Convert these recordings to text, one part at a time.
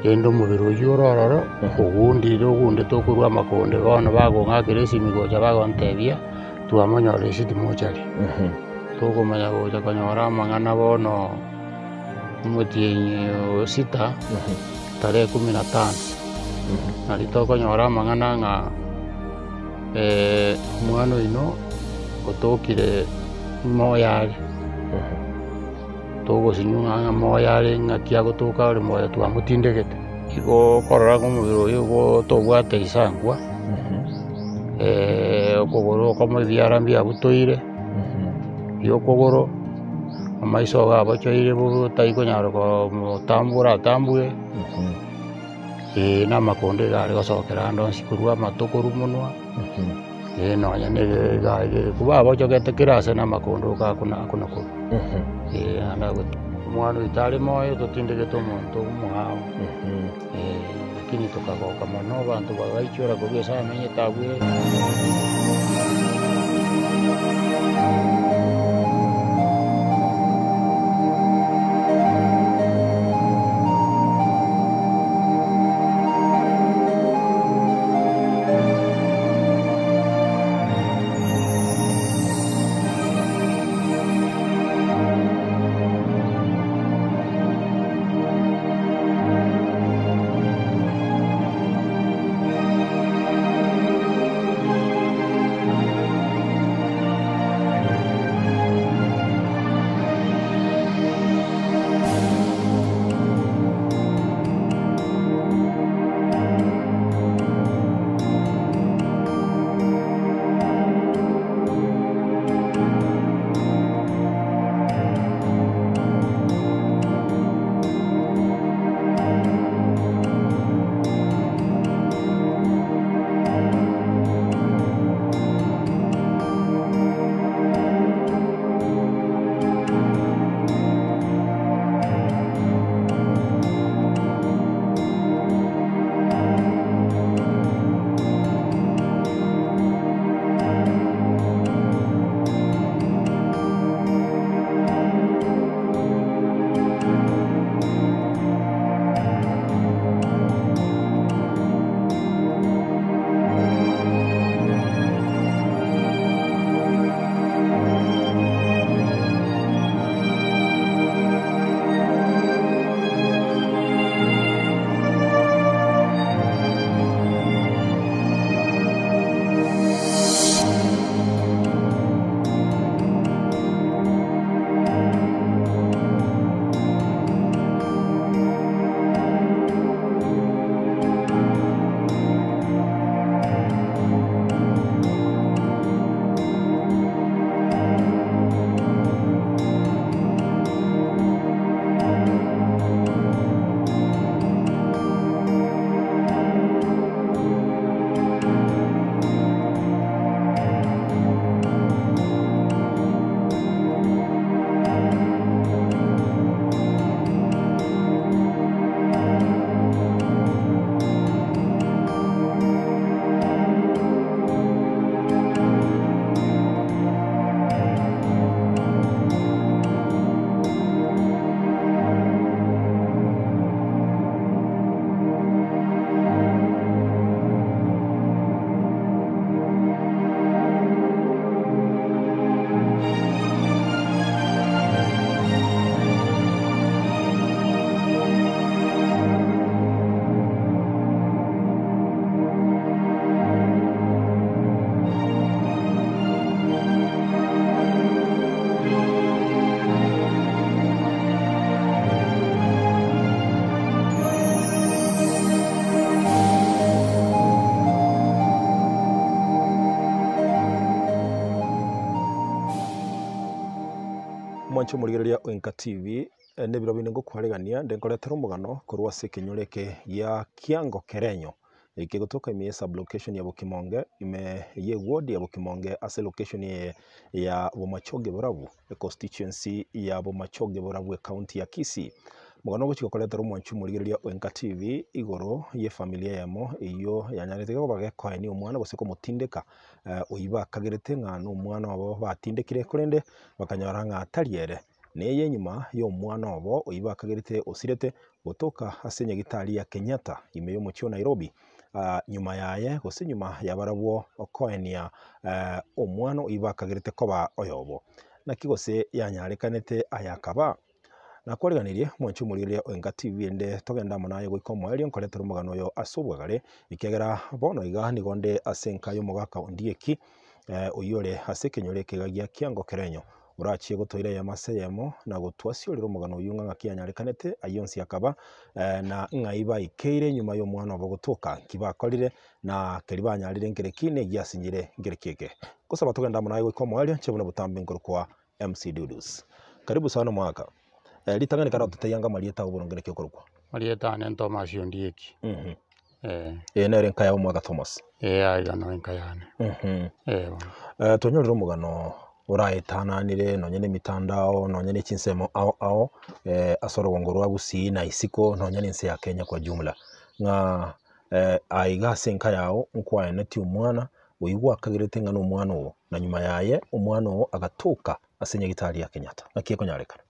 Rende omobere oyio ore ororo, ogundire ogundete okorwa amakonde bono bagong'akera esimi gocha bagontebia, twamonyorire city mortuary. Tokomanya gocha konyora amang'ana bono omotienyi o sita, tarehe kumi na tano, nari tokonyora amang'ana ng'a omwana oino otokire moyo are. Togosinywa ng'a ng'a moyo are ng'aki agotoka ore moyo twamotindegete. Igo okorora ng'a omobere oyo igo tobwate risankwa, okogoro okomo ebiara mbiabutoire, ya okogoro, amaiso igo abochoire bobe otari konyara komotambua oratambue, na amakondo iga are gosokera ande onsi korwa amato korwa monwa. Ee nonya na egekuba abochogete kera ase na amakondo oka akuna akuna korwa. Ee naende agotu. Omwana oito are moyo totindegete omonto omoao, ee lakini tokagoka mono abanto bagaichora korwa ase amenyete abwo. Omwanche omorigereria o Enka TV, nebiro binde ngokwaregania nde nkoretera omogano korwa ase ekenyoro eke gia Kiango Kerenyo, eke kegotoka ime ye sub-location ya Bokimonge, ime ye ward ya Bokimonge ase location eye ya Bomachoge Borabu, econstituency ya Bomachoge Borabu ecounty ya Kisii. Omogano ogochia gokoretera omwanchi omorigereria o Enka TV igoro y'efamilia eyemo eyio yanyarete koba gekoenia omwana gose komotindeka oyio bakagerete ng'a nomwana obo batindekire korende bakanyora ng'a tari ere. Neye nyuma y'omwana obo oyio bakagerete osirete gotoka ase enyagitari ya Kenyatta ime y'omochie o Nairobi nyuma yaye gose nyuma yabarabwo okoenia omwana oyio bakagerete koba oyobo. Naki gose yanyarekanete aya akaba? Nakwariganirie mwanche omorigereria o Enka TV ende togende amo naye goika omoerio nkoretere omogano oyo ase obwagare, ekiagera bono iga nigo nde ase enka y'omogaka Ondieki oyio ore ase ekenyoro ekega gia Kiango Kerenyo, orachie gotoira eyemo ase eyemo na gotwasiorera omogano oyio ng'a ng'aki yanyarekanete ayio onsi akaba na ng'ai baikeire nyuma y'omwana obo gotoka, nki bakorire na keria banyarire nkere ki na egiasinyire nkere ki eke. Gosaba togende amo naye goika omoerio inche buna botambe nkorokwa MC Dudus. Karibu sana omogaka. Ritang'ani kare ototebie anga amarieta ago boronge naki okorokwa. Amarieta ane Thomas Ondieki. Eye nere enka yao omogaka Thomas. Ee aiga no enka yane. Ee bono. Twanyorire omogano oraetananire nonye na emitandao nonye na chinsemo ao ao ase orogongo rwa Gusii na isiko nonye na ense ya Kenya kwa jumla. Ng'a aiga ase enka yao nkwaenetie omwana oyio gwakagerete ng'a nomwana oo, na nyuma yaye omwana oo agatoka ase nyagitari ya Kenyatta. Naki ekonyarekana?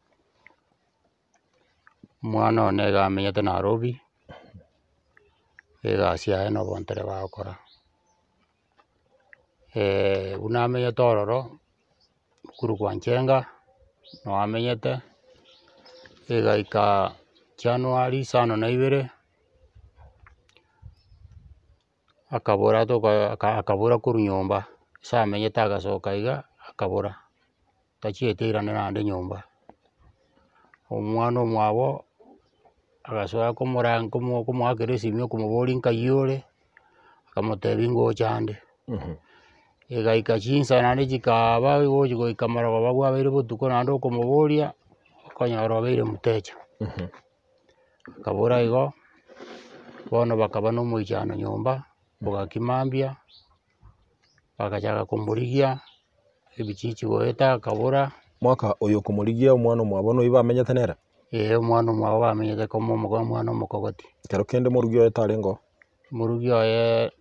Omwana one iga amenyete Nairobi, egasi yaye na obontereba agokora. Buna amenyete ororo, korwa Njenga, noo amenyete, egaika January isano na ibere, akabora toka akabora korwa nyomba, ase amenyete agasoka iga, akabora, tachieti airane naende nyomba. Omwana omwabo, agasoa komora komo komoakera esimi okomoboria nkai ore, akamotebia ngocha ande. Egaika chinsa naende chikaaba gochi goika marogoba bwabeire botuko naende okomoboria, okonyora obeire mteja. Akabora igo, bono bakaba na omoichano nyomba, bogaki mambia, bagachaka komorigia, ebichichi goeta akabora. Mwaka oyo okomorigia omwana omwabo noyo bamenyete nere? Ee omwana omwabo bamenyete koma omogo omwana omokogoti. Ekero kende morugi oye tarenge oo? Morugi oye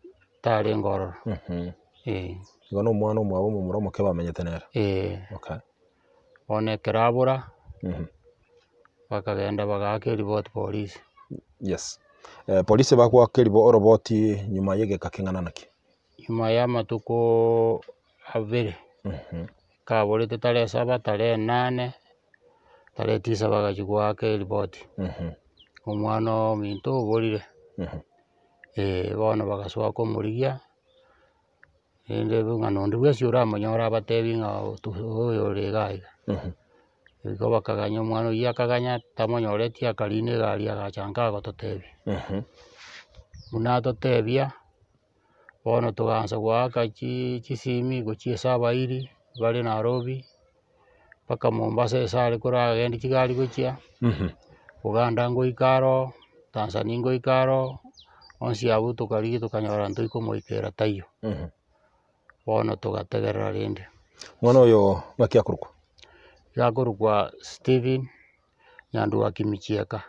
tarenge ororo, ee. Igo na omwana omwabo omomura omoke bamenyete nere? Ee. Okay. Bono ekero abora, bakagenda bagaaka eripoti polisi. Yes. Polisi bagoaka eribo oroboti nyuma ya egeka keng'ana naki? Nyuma ya amatukooo abere, kaborete tarehe saba, tarehe nane, tarehe tisa bagachia goaka eripoti, omwana ominto oborire, bono bagasoa komorigia, rende ng'a nonde bwensi oramonyore abatebi ng'a oyo ore iga iga. Igo bakaganya omwana oyio akaganya tamonyoreti akarina egari agacha nka agototebia. Buna atotebia, bono togaansa goaka chi chisimi gochia ase abairi bare Nairobi, mpaka Mombasa ase are koragende chigari gochia, Uganda ngoika aro, Tanzania ngoika aro, onsi abwo tokarigia tokanyora ntoikomoikera taiyo. Bono togategerera rende. Omwana oyo ng'aki akorokwa? Iga akorokwa Stephen Nyanduaki Michieka.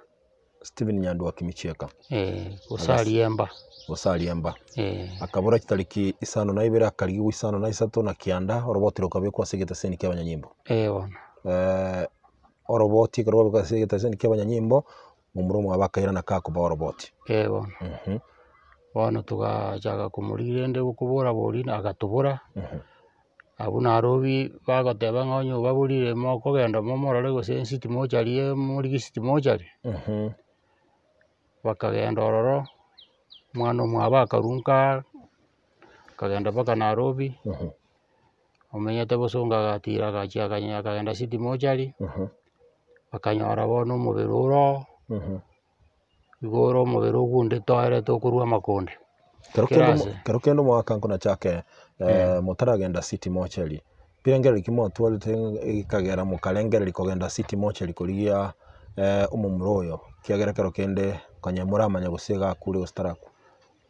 Stephen Nyanduaki Michieka. Eh, gose Ariemba. Gose Ariemba. Eh. Akabora chitariki isano na ibere akarigigwa isano na isato na kianda oroboti rokabekwa ase egeteseni kia abanyanyimbo. Eh bono. Oroboti ekero rwabekwa ase egeteseni kia abanyanyimbo, momura omwabo akairana kakoba oroboti. Eh bono. Bono togachaka komorigia rende gokobora bori agatobora. Abwo Nairobi bagoteba ng'a onye obaborire mokogenda momorore gose city mortuary morigie city mortuary. Bakagenda ororo, omwana omwabo akarwa nkaa, akagenda mpaka Nairobi, omenyete bosongo agatira agachia akanya akagenda city mortuary, bakanyora bono omobere ore oo. Igo ore omobere ogundete oerete okorwa amakonde. Kero kende omo kero kende omogaka nkonachake motaragenda city mortuary, mbirengererio ki mwatwarete ekagera mokarengereria kogenda city mortuary korigia omomura oyo, ekiagera ekero kende konya moramanya gose iga akure gose tarakwa.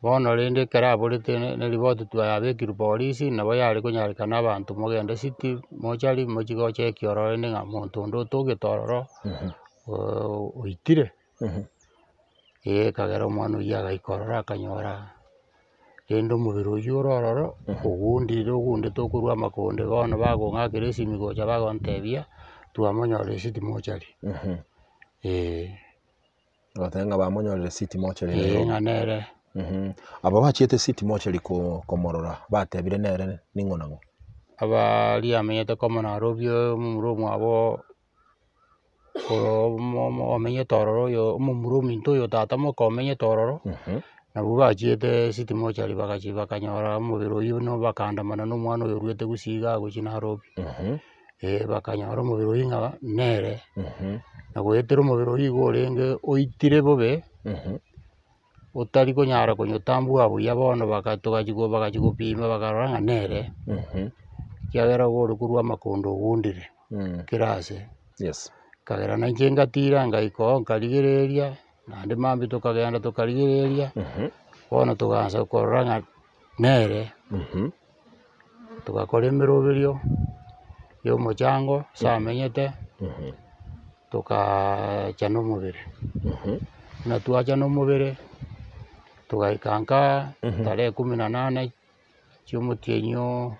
Bono rende ekero aborete ne ripoti twayabekirwe polisi, nabo yare konyarekana abanto mogende city mortuary mochie gocheki ororo rende ng'a monto onde otogete ororo oitire. Ee ekagera omwana oyio agaika ororo akanyora rende omobere oyio ore ororo, ogundire ogundete okorwa amakonde bono bagong'akera esimi gocha bagontebia, Twamonyorire City Mortuary, eh. Ogoteba ng'a bamonyorire City Mortuary Eh, Nairobi. ng'a nere. Aba bachiete City Mortuary ko- komorora batebire nere ning'o nang'o? Abaria amenyete komo Nairobi omomura omwabo omenyete ororo oyo omomura ominto oyo tata moka omenyete ororo, nabwo bachiete City Mortuary bagachia bakanyora omobere oywo buna bakaandamana na omwana oyo orwete gusii igaa gochia Nairobi. Bakanyora omobere oyio ng'a nere, na goetera omobere oyio igo orenge oitire bobe, otari konyara konyotambua buya bono baka togachia bagachia gopima bakarora ng'a nere, ekiagera igo ore korwa amakondo ogundire kera ase. Yes. Nkagera nainche ngatira ngaika oo nkarigereria, naende mambia tokagenda tokarigereria, bono togaansa korora ng'a nere. Togakora emeroberio ya omochango ase amenyete, tokaacha na omobere. Buna twacha na omobere, togaika nka tarehe kumi na nane chia omotienyi oo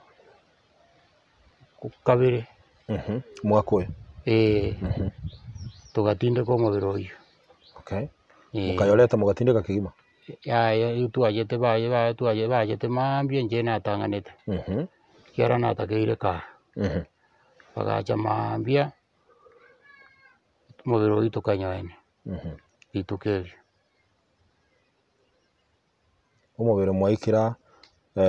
kabere, Omwaka oyo. eh, togatindeka omobere oyio. Okay. Eh. Mokayoreta mogatindeka kegima. Yaya twachete baye baye twaye bachete maambia inche natang'anete, ekiagera natakeire kaa. Bagacha maambia, omobere oyio tokanyoenia rituko erio. Omobere mwaikera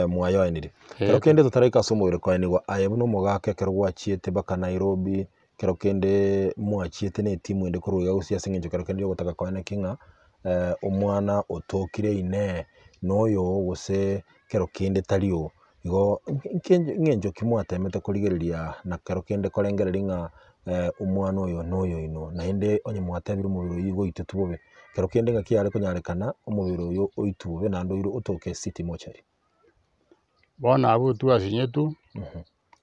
mwayoenire. Ekero kende totaraika ase omobere koenigwa, aye buna omogaka ekero gwachiete mpaka Nairobi, ekero kende mwachiete na etimu ende korwa iga gose ase eng'encho ekero kende ogotaka koeneki ng'a omwana otokire inee, noyo oo gose kero kende tari oo. Igo ng'encho ki mwatemete korigereria na kero kende korengereria ng'a omwana oyo noyo oino, naende onye mwatebire omobere oyio igo oitetwe bobe, kero kende ng'aki yare konyarekana omobere oyo oitwe bobe naende oirwe otoke city mortuary. Bono abwo twasinyetwe,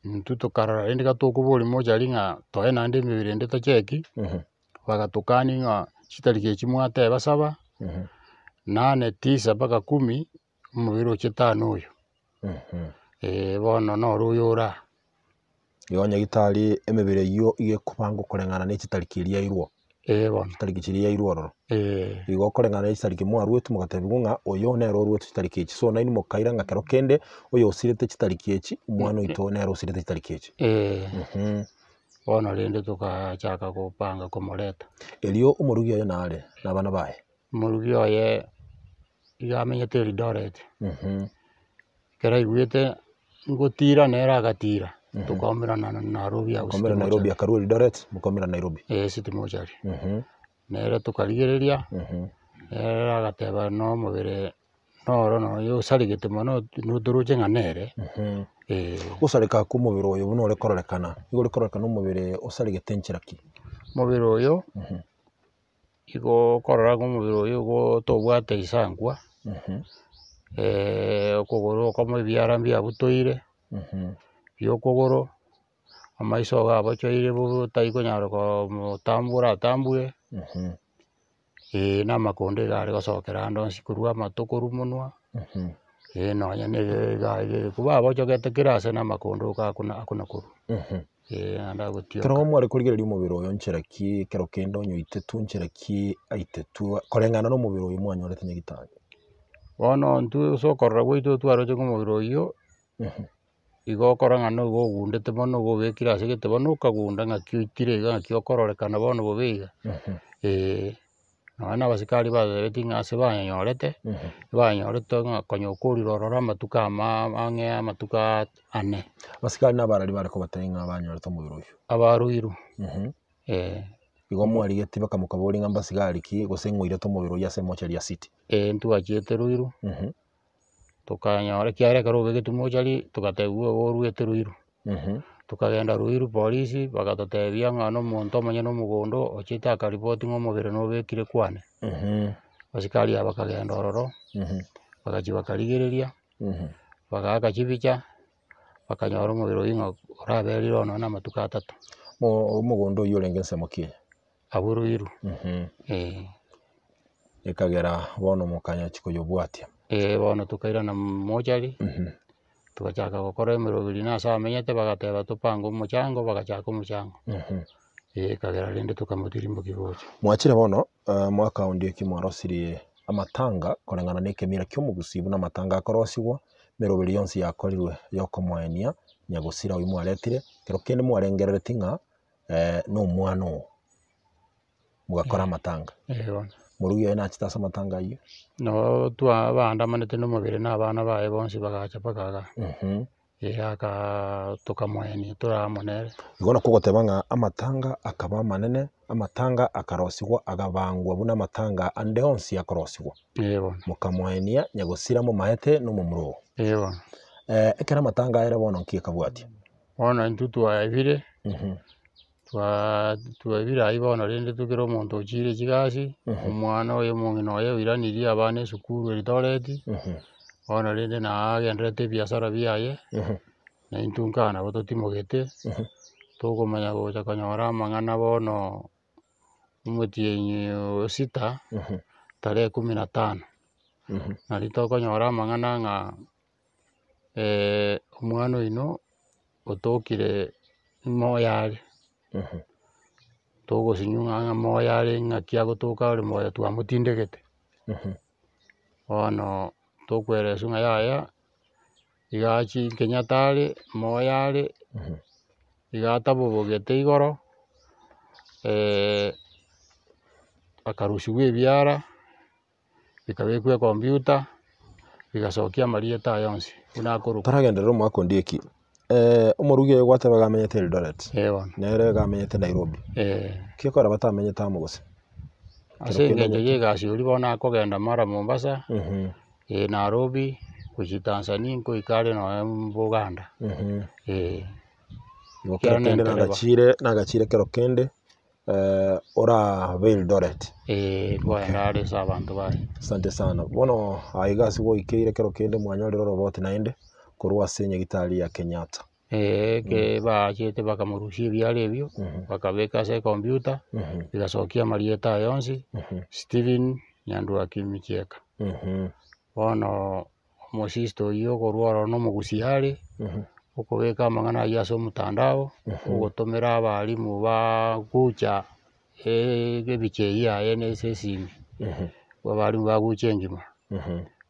intwe tokarora rende gatokoboria mortuary ng'a toe naende emebere ende tocheki, bagatokania ng'a chitariki echi mwateba saba, nane, tisa mpaka kumi. Omobere ochete aa noyo, bono noro oyo ore aa. Igo nyagetari emebere eyio iga ekobangwa koreng'ana ne chitariki eria yairwo. Ee bono. Chitariki chiria yairwo ororo. Ee. Igo okoreng'ana ne chitariki mwaruetwe mogatebiwa ng'a oyo nere oruete chitariki echi. So nainwe mokaira ng'a kero kende oyo osirete chitariki echi, omwana oito nere osirete chitariki echi. Ee. Bono rende tokachaka gopanga komoreta. Erio omorugi oye nare, na abana baye. Omorugi oye. Iga amenyete Eldoret, ekero aigwete ngotira nere agatira, tokaomerana na Nairobi agwo City Mokaumera Nairobi Mortuary. akarwa Eldoret, mokaumera Nairobi. Eh, City Mortuary. Nere tokarigereria, nere agateba na omobere noro noyo osaregete mono notoroche ng'a nere, eh. Gosareka kwa omobere oyo buna ore kororekana, nigo ore kororekana omobere osaregete enchera ki? Omobere oyo. Igo okorora ng'a omobere oyo igo tobwate risankwa, okogoro okomo ebiara mbiabutoire, bia okogoro, amaiso iga abochoire bobe otari konyara komotambora atambue, na amakondo iga are gosokera ande onsi korwa amato korwa monwa, nonya na iga iga babochogete kera ase na amakondo iga akona akona korwa. Ee, naende agotioka. Ekero mware korigereria omobere oyo nchera ki, ekero kende onye oitetwe nchera ki aitetwe, koreng'ana na omobere oyo mwanyorete nyagitari? Bono intwe ase okorora gwaito twaroche ng'a omobere oyio, igo okora ng'a nigo ogundete mono igo obekire ase gete bono okagunda ng'aki oitire iga ng'aki okororekana bono bobe iga, eh. Nonya na abasikari batebetie ng'a ase banyorete, banyorete ng'a konya okorire ororo amatuko ama ang'e amatuko ane. Abasikari na abarari bare kobatebia ng'a banyorete omobere oyio. Abaruirwe, eh. Igo mwarigetie bakamokaboria ng'a mbasigari ki gose ng'a oirete omobere oyio ase emochari ya city. Eh, ntwachiete Ruiru, tokanyora ekiagera ekero obegetwe mochari togatebiwa igo oruete Ruiru. Tokagenda Ruiru polisi bagatotebia ng'a nomonto omonyene omogondo ochete akaripoti ng'a omobere nobekire kwane. Abasikari aba bakagenda ororo, bagachia bakarigereria, bagaaka chibicha, bakanyora omobere oyio ng'a oraberire oo nonye na amatuko atato. Omogondo oyio orenge ensemo ki eye? Abwo Ruiru, eh. Ekagera bono mokanyachia koyobwatia. Eh, bono tokairana mochari. Togachaka gokora emeroberi na ase amenyete bagateba topange omochango, bagachaka omochango. Eh, ekagera rende tokamotirimbokia gocha. Mwachire bono mwaka onde eki mwarosirie amatanga koreng'ana na ekemira kia omogusii buna amatanga akorosigwa, emeroberi yonsi yakorirwe ya okomoenia nyagosira oywo mwaretire, ekero kende mwarengerereti ng'a na omwana oo, mogakora amatanga. Eh bono. Morugi oye nachete ase amatanga ayio. Noo twa baandamanete na omobere na abana baye bonsi bagacha mpaka igaa. Eh akaa tokamoenia tore amo nere. Igo nakwo ogoteba ng'a amatanga akaba amanene, amatanga akarosigwa agabangwa buna amatanga ande onsi akorosigwa. Eh bono. Mokamoenia nyagosira momaete na omomura oo. Eh bono. Ekero amatanga aere bono nki ekabwatia? Bono intwe twaebire. Twaebire aywo bono rende kera omonto ochire chigasi, omwana oyo omong'ina oye oiranirie abana esukuru Eldoret, bono rende nagendererete ebiasara biaye, na intwe nkaa nabo totimogete, tokomanya gocha konyora amang'ana bono omotienyi o sita, tarehe kumi na tano, nari tokonyora amang'ana ng'a omwana oino otokire moyo are, togosinywa ng'a ng'a moyo are ng'aki agotoka ore moyo twamotindegete. Bono tokoereswa ng'a yaya, iga achie Kenyatta are, moyo are, iga atabobogete igoro, akarusiwa ebiara. Bikabekwa ecomputer, bigasokia amarieta aya onsi buna akorokwa. Toragenderera omwaka onde eki, omorugi oyo gwateba iga amenyete Eldoret, Eh bono. nere iga amenyete Nairobi, Eh. ki ekogera batamenyete amo gose? Ase eng'encho ya egasi oria bono akogenda mara Mombasa, Nairobi, gochia Tanzania nkoika are nonya Buganda, eh. Igo kero Ekiagera kende nentereba. nagachire nagachire kero kende. orabe Eldoret. Ee, nkoenda are ase abanto baye. Asante sana. Bono aiga ase gwaikeire kero kende mwanyorire oroboti naende korwa ase nyagitari ya Kenyatta. Ee, eke baachete bakamorusia ebiara ebio, bakabeka ase ecomputer, bigasokia amarieta aye onsi, Stephen Nyanduaki Michieka. Bono Omosisto oyio okorwa ororo na omogusia are, okobeka amang'ana ayio ase omotandao, ogotomera abalimu bagocha ebicha eyio yaye na ase esimi, abalimu bagocha engima,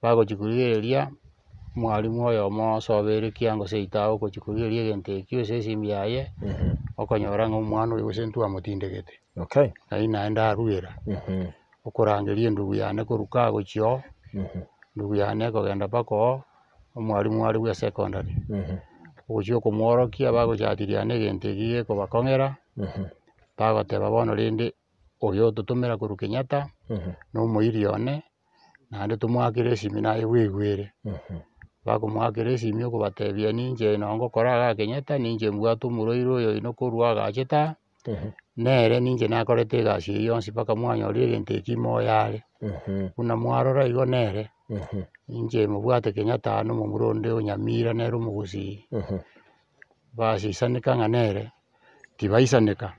bagochia korigereria, omwalimu oyomo osobeire kiango seito agochia korigereria egento ekio ase esimi yaye, okonyora ng'a omwana oyo gose ntwamotindegete. Okay. Nari naende aruera, okorangeria endugu yane korwa kaa gochia oo, endugu yane ekogenda mpaka oo, omwalimu are bwa esekondari, ogochia okomworokia bagochatiria na egento eki gekobakong'era, bagoteba bono rende, oyo ototomera korwa Kenyatta, na omoiri one, naende tomoakere esimi naye bweigwere. Bakomoakera esimi okobatebia ninche noo ngokora igaa Kenyatta, ninche mbwate omorwaire oyo oino korwa agachete aa. Nere ninche nakorete egasi eye yonsi mpaka mwanyorire egento eki moyo are. Buna mwarora igo nere, inche mobwate Kenyatta aa na omomura onde o Nyamira nere omogusii, basisaneka ng'a nere, tibaisaneka,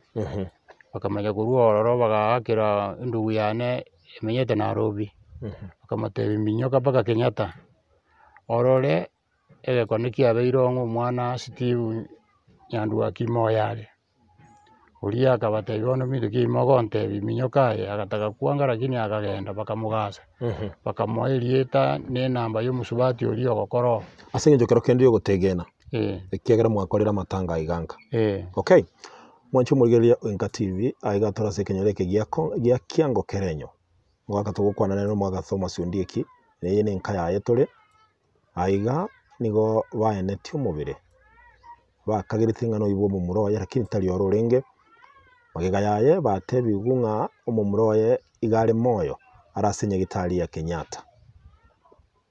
bakamanya korwa ororo bagaakera endugu yane emenyete Nairobi, bakamotebia minyoka mpaka Kenyatta, orore egekone kiabeire oo ng'a omwana Steve Nyanduaki moyo are. Oria akabatebia bono minto ki mogontebia minyoka aye, agataka kwanga lakini akagenda bakamogasa, bakamoa erieta na enamba ya omosubati oria ogokora oo. Ase eng'encho kero kende ogotegena, Eh. ekiagera mwakorire amatanga aiga nka. Eh. Okay, mwanche omorigereria o Enka TV, aiga tore ase ekenyoro eke giako gia kiango kerenyo, omogaka togokwana nere omogaka Thomas Ondieki, eye ne enka yaye tore, aiga nigo baenetie omobere. Bakagerete ng'a noyio bw'omomura oye, lakini tari oro orenge. Magega yaye batebigwe ng'a omomura oye iga are moyo are ase nyagetari ya Kenyatta.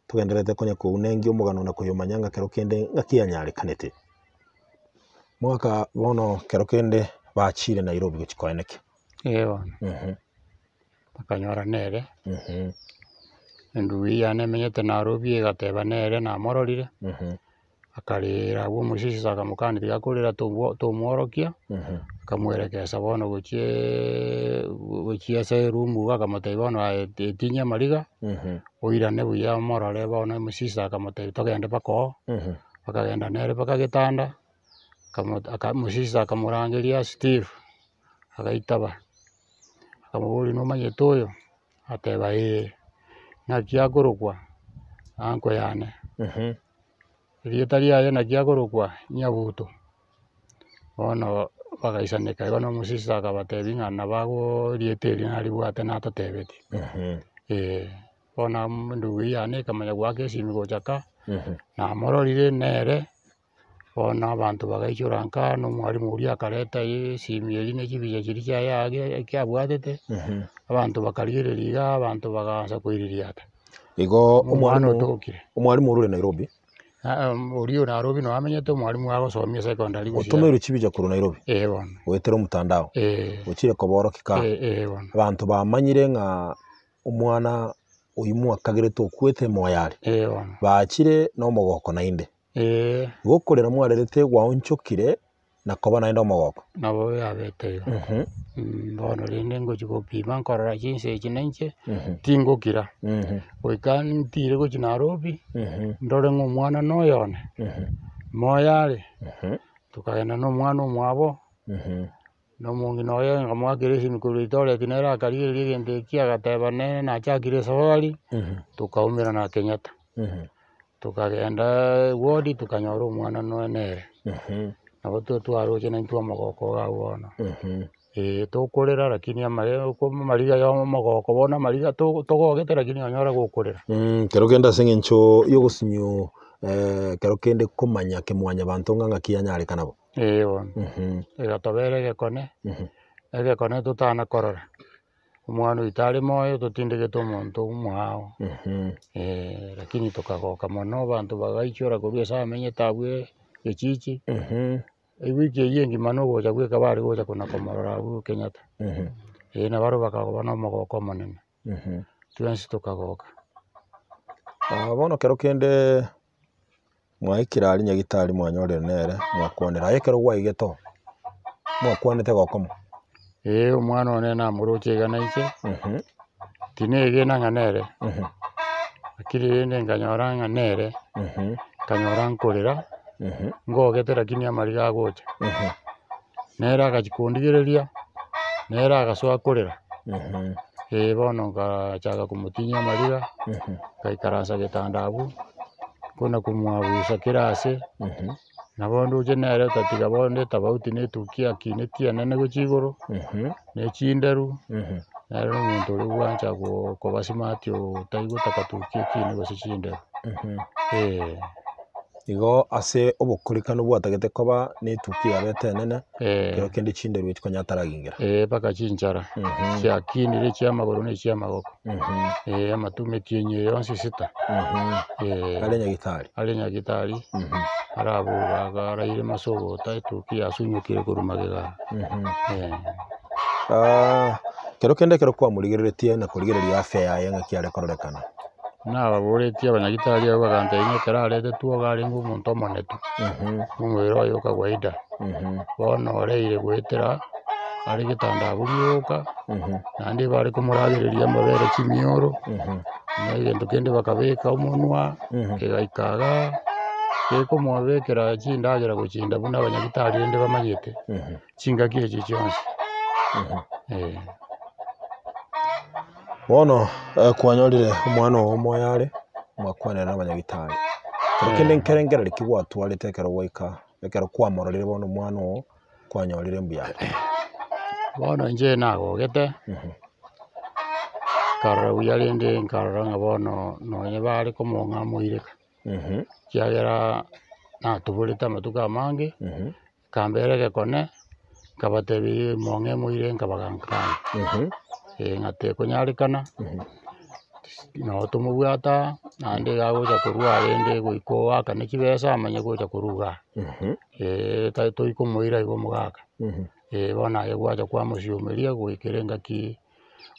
Togendererete konya kounengia omogano na koyomanya ng'a kero kende ng'aki yanyarekanete. Mwaka bono kero kende bachire Nairobi gochia koenekia. Ee bono. Bakanyora nere, Endugu eyio yane emenyete Nairobi egateba nere namororire. Akarera abwo omosisisa akamokania tiga akorera tobwo tomworokia, akamwerekesa bono gochiaaa gochia ase eroom igo akamotebia bono aye etinyia amariga, oirane buya omorore bono omosisa akamotebia togende mpaka oo, bakagenda nere mpaka getanda, akamo aka omosisa akamorangeria Steve. Agaitaba, akamoboria nomanyete oyo? Agateba ee. Naki akorokwa? Anko yane. Erieta riaye naki akorokwa? Nyabuto. Bono bagaisaneka igo na omosisa akabatebia ng'a nabo agoo erieta erio naribwate natotebetie. Eh, bono endugu eyio yane ekamanya goaka esimi gocha ka, namororire nere, bono abanto bagaichora nka, na omwalimu oria akareta esimi eria na chibicha chiria chiaye aaria eki abwatete, abanto bakarigereria igaa abanto bagaansa koiririata. Igo Omwana omwalimu otokire. omwalimu orure Nairobi. Oria o Nairobi noo amenyete omwalimu agosomia secondary gose Otomeirwe chibicha korwa Nairobi Eh bono. goetera omotandao, Eh. ochire koborokia ka Eh eh bono. abanto bamanyire ng'a omwana oyio mwakagerete okwete emoyo are, Eh bono. bachire na omogoko naende. Eh. Gokorera mwarerete gwaonchokire na koba naende omogoko. Nabo yabete igo. Bono rende ngochia gopima nkorora chinsa echi na inche, tingokira, goika ntire gochia Nairobi, ndore ng'a omwana noyo one, moyo are, tokagenda na omwana omwabo, na omong'ina oye nkamoakera esimi korwa Eldoret nere akarigereria egento ekio agateba nere nachakire esafari, tokaumerana Kenyatta. Tokagenda ewodi tokanyora omwana noe nere, nabo twaroche naintwe omogoko iga abwo bono. Eh tokorera lakini amare amariga ya omogoko bono amariga togogete lakini onyore gokorera. Kero kende ase eng'encho ya ogosinyu kero kende komanya kemwanyabanto ng'a ng'aki yanyarekana bo. Eh bono, egatobera egekone, egekone totana korora. Omwana oito are moyo totindegete omonto omoao, lakini tokagoka mono abanto bagaichora korwa ase amenyete abwo egechichi, ewiki eyio engima na ogocha bweka bare gocha kona komorora abwo Kenyatta, eh nabarobwo bakagoba na omogoko omonene, twensi tokagoka. Bono kero kende mwaikire aria nyagetari mwanyorire nere mwakwanera, aye ekero gwaigete oo, mwakwanete gokomo? Ee omwana one namoroche iga nainche, tinegena ng'a nere, lakini rende nkanyora ng'a nere, nkanyora nkorera, ngogete lakini amariga agocha. Nere agachia kondigereria, nere agasoa korera, eh bono nkachaka komotinyia amariga, ngaikaransa getanda abwo, kona komwabusa kera ase, nabo ndoche nere otatiga bono etafauti na etukia yakinetie enene gochia igoro, na echinderu, nere na omonto oria bwancha koba smart otaigotaka tukia ekine gose chinderu, eh. Igo ase obokorikanu bwatagete koba netukia yabete enene, ekero kende chinderu echi konya ataragingera. Ee, mpaka chinchara chiakinire chiamagoro na echiamagoko, ee amatuma etienyi eye yonsi sita, ee. Are nyagitari. Are nyagitari, araboga iga araire masogota etukia yasunyokire korwa magega ee. Kero kende ekero kwamorigereretie na korigereria afya yaye ng'aki are kororekana. Nababoretie abanyagitari abwo bagantebia ng'a ekero aretetwe iga arenge omonto omonetu, omobere oye o kawaida, bono oreire goetera are getanda abwo rioka, naende bare komoragereria amabere chimioro, na egento kende bakabeka omonwa, kegaika igaa, gekomobekera chindagera gochinda buna abanyagitari rende bamanyete. Chingaki echi chionsi, eh. Bono kwanyorire omwana oo omoyo are, mwakwanera na abanyagitari. Kero kende nkerengereri ki gwatwarete ekero gwaika ekero kwamororire bono omwana oo kwanyorire mbuya are? Bono inche nagogete, nkarora buya rende nkarora ng'a bono nonye bare komong'a moireka, ekiagera natuborete amatuko amange. Nkambera egekone, nkabatebia mong'e moire nkabagankana, eh ng'a tekonyarekana, nabo tomobwate aa, naende iga agocha korwa rende goika oakane chibesa amanye gocha korwa igaa, eh tari toikomoira igo omogaka, eh bono aye gwacha kwamosiomeria goikera engaki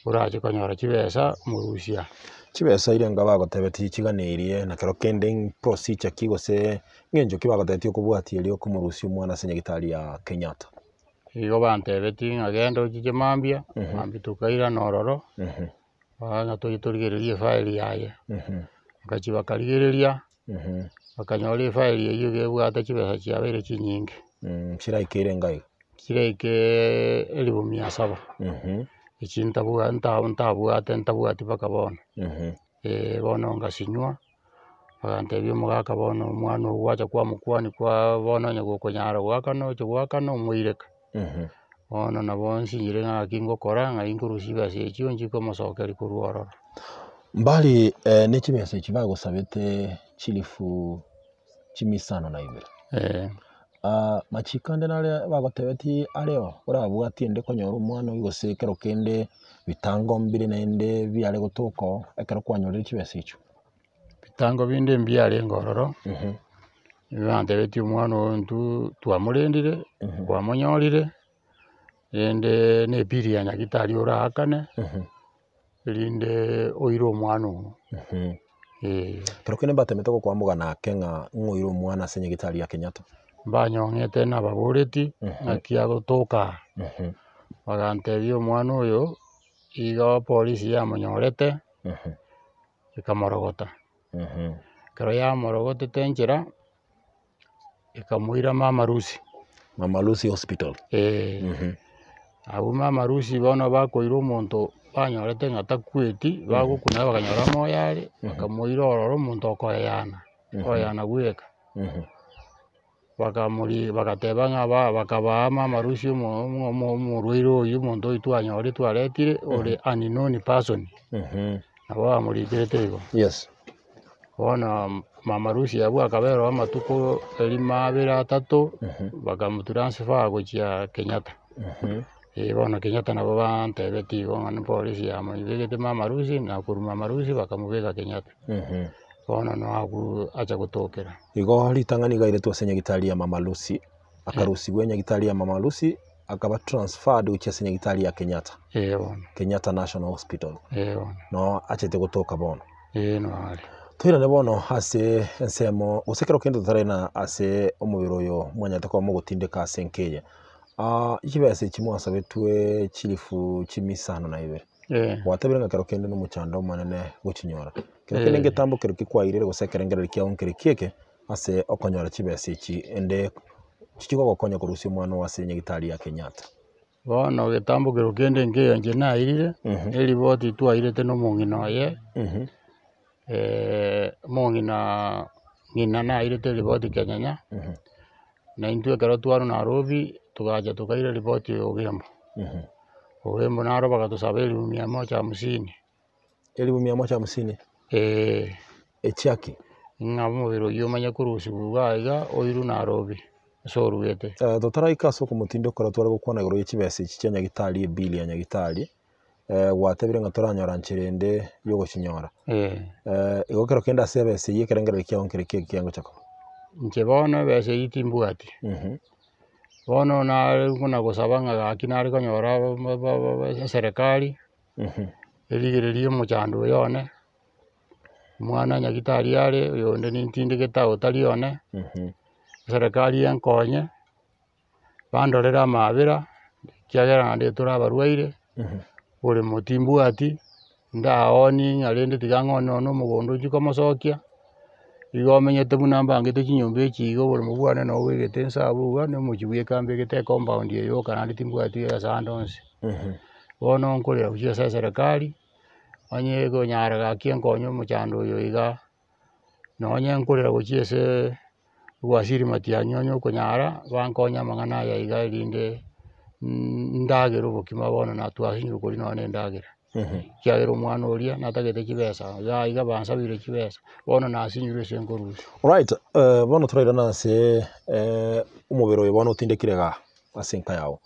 orache konyora chibesa omorusia. Chibesa eria nigo bagotebetie chiganeirie na kero kende procedure ki gose ng'encho ki bagotebetie okobwatia erio okomorusia omwana ase nyagetari ya Kenyatta. Igo bantebetie ng'a genda ochiche mambia, mambia tokairana ororo, ng'a toche torigererie efile yaye. Bagachia bakarigereria, bakanyora efile eywo iga ebwate chibesa chiabeire chinyinge. Chiraikeire enga iga. Chiraike elifu mia saba, echi ntabwa nta ntabwate ntabwati mpaka bono, eh, bono ngasinywa, bagantebia omogaka bono omwana ogo gwacha kwamokwania kwa bono onye gokonyara goakana oche goakana omoireka. Bono nabo nsinyire ng'a ng'aki ngokora ng'ai nkorusia chibesa echio nchi komosokeria korwa ororo. Mbari ne chibesa echi bagosabete chilifu chimisano na ibere. Machiko ande nare bagotebetie areo orabwatie ende konyora omwana oyio gose ekero kende bitango mbire naende biare gotoka oo ekero kwanyorire chibesa echio? Bitango binde mbiarenge ororo, nigo bantebetie omwana oyo intwe twamorendire, twamonyorire, rende na ebill ya nyagetari oraakane, erinde oire omwana oo, eh. Ekero kende mbatemete gokoamogana ake ng'a ng'o oire omwana ase nyagetari ya Kenyatta? Mbanyong'ete nababoretie, ng'aki agotoka aa, bagantebia omwana oyo, igo polisi yamonyorete. Ekamorogota. Ekero yamorogotete enchera, ekamoira Mama Lucy. Mama Lucy Hospital. Eeh. Abwo Mama Lucy bono bakoira omonto banyorete ng'a takweti, bagokuna bakanyora moyo are, bakamoira ororo omonto okoeyana, okoeyana bweka. Bakamori bagateba ng'a ba bakabaa Mama Lucy omo omo omorwaire oyio omonto oyio twanyorire twaretire ore unknown person, nabo bamorikerete igo. Yes. Bono Mama Lucy abwo akabera oo amatuko erimo abere atato, bakamotransfer gochia Kenyatta. Eh bono Kenyatta nabo bantebetie igo ng'a polisi yamobegete Mama Lucy na korwa Mama Lucy bakamobeka Kenyatta. Bono noo abwo acha gotokera. Igo ritang'ani iga airetwe ase nyagitari ya Mama Lucy, akarusigwa enyagitari ya Mama Lucy, akaba transferred gochia ase nyagitari ya Kenyatta, Ee bono. Kenyatta National Hospital, Ee bono. noo achete gotoka bono. Ee noo are. Toirane bono ase ensemo, gose ekero kende totaraina ase omobere oyo mwanyarete koba mogotindeka ase enka eye, chibesa echi mwasabetwe chilifu chimia isano na ibere. Gwatebire ng'a kero kende nomochando omonene gochinyora. Kero kende ngetambo kero ki kwairire gose ekerengererio kiao nkere ki eke ase okonyora chibesa echi ende chigogokonya korusia omwana oo ase nyagitari ya Kenyatta. Bono getambo kero kende nkeiyo inche nairire, eripoti twairete na omong'ina oye, omong'ina ng'ina nairete eripoti kenyenya, na intwe ekero twarwa Nairobi, togacha tokaira eripoti Ogembo. Ogembo naro bagatosaba elifu mia moja hamsini. Elifu mia moja hamsini? Eeh. Echiaki? Ng'a omobere oyio omanye korusigwa iga iga oirwe Nairobi ase oruete. Totaraika ase okomotindekora tware gokwana igoro ye chibesa echi chia nyagitari ebill ya nyagitari, gwatebire ng'a toranyora nchera ende yogochinyora. Igo kero kende ase ebesa eyio ekerengererio kiao nkere ki ekiangocha koba? Inche bono ebesa eyio timbwati. Bono nare buna gosaba ng'a gaki nare konyora eserekari, erigererie omochando oyo one, omwana nyagitari are, oyonde nintindegete agwo tari one, eserekari enkonye, bandorere amabera, ekiagera naende tore abarwaire, oboremo timbwati, ndaoonie ng'a rende tiga ng'onie nonye na omogondo ochie komosokia, igo omenyete buna mbangete chinyomba echi iga oboremo bwane nabo boigete inse abwo iga na omochie bweka mbegete ecompound eye yoka naende timbwati ase ande onsi. Bono nkorera gochia ase eserekari, onye ekonyara gaki enkonye omochando oyo iga, nonye nkorera gochia aseee waziri Matiang'i onye okonyara, bankonye amang'ana aya iga erinde ndagere obokima bono natwasinyire koria nonye na endagera. Ekiagera omwana oria natagete chibesa, iga iga bansabire chibesa, bono nasinyirwe ase nkorusia. Alright, bono torairane ase omobere oyo bono otindekire igaa ase enka yago.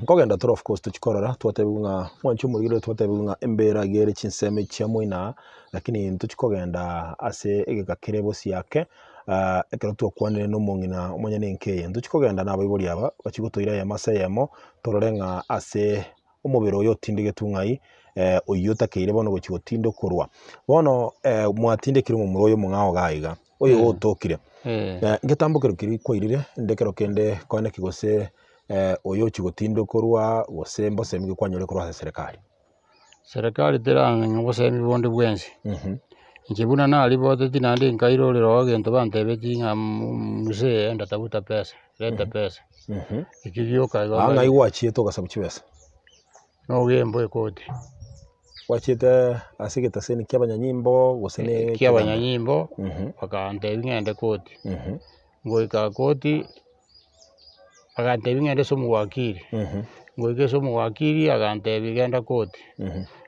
Nkogenda tore of course tochia korora twatebiwa ng'a mwanche omorigereria twatebiwa ng'a embera iga ere chinsemo echi chia moino aa, lakini ntochia kogenda ase egeka kere bosio ake ekero twakwanire na omong'ina omonyene enka eye. Ntochia kogenda na abaibori aba bachia gotoira eyemo ase eyemo torore ng'a ase omobere oyo otindegetwe ng'ai oyio otakeire bono gochia gotindekorwa. Bono mwatindekire omomura oyo omong'ao iga iga, oyo otokire, ngetambo kero keria kwairire inde ekero kende koeneki gose oyo ochia gotindekorwa gose mbosemi ki kwanyorire korwa ase serikali? Serikali terang'e obosemi bonde bwensi, Inche buna nariboteti naende nkairorera oo egento bantebetie ng'a mzee enda tafuta pesa, leta pesa. Ekio gioka igo Aa ng'ai gwachiete ogasaba chibesa? Nogembo ekoti. Gwachiete ase egetaseni kia abanyanyimbo gose ne Kia abanyanyimbo, bakantebia ng'ende koti. Ngoika koti, bagantebia ng'ende ase omowakili, ngoika ase omowakili agantebia genda koti,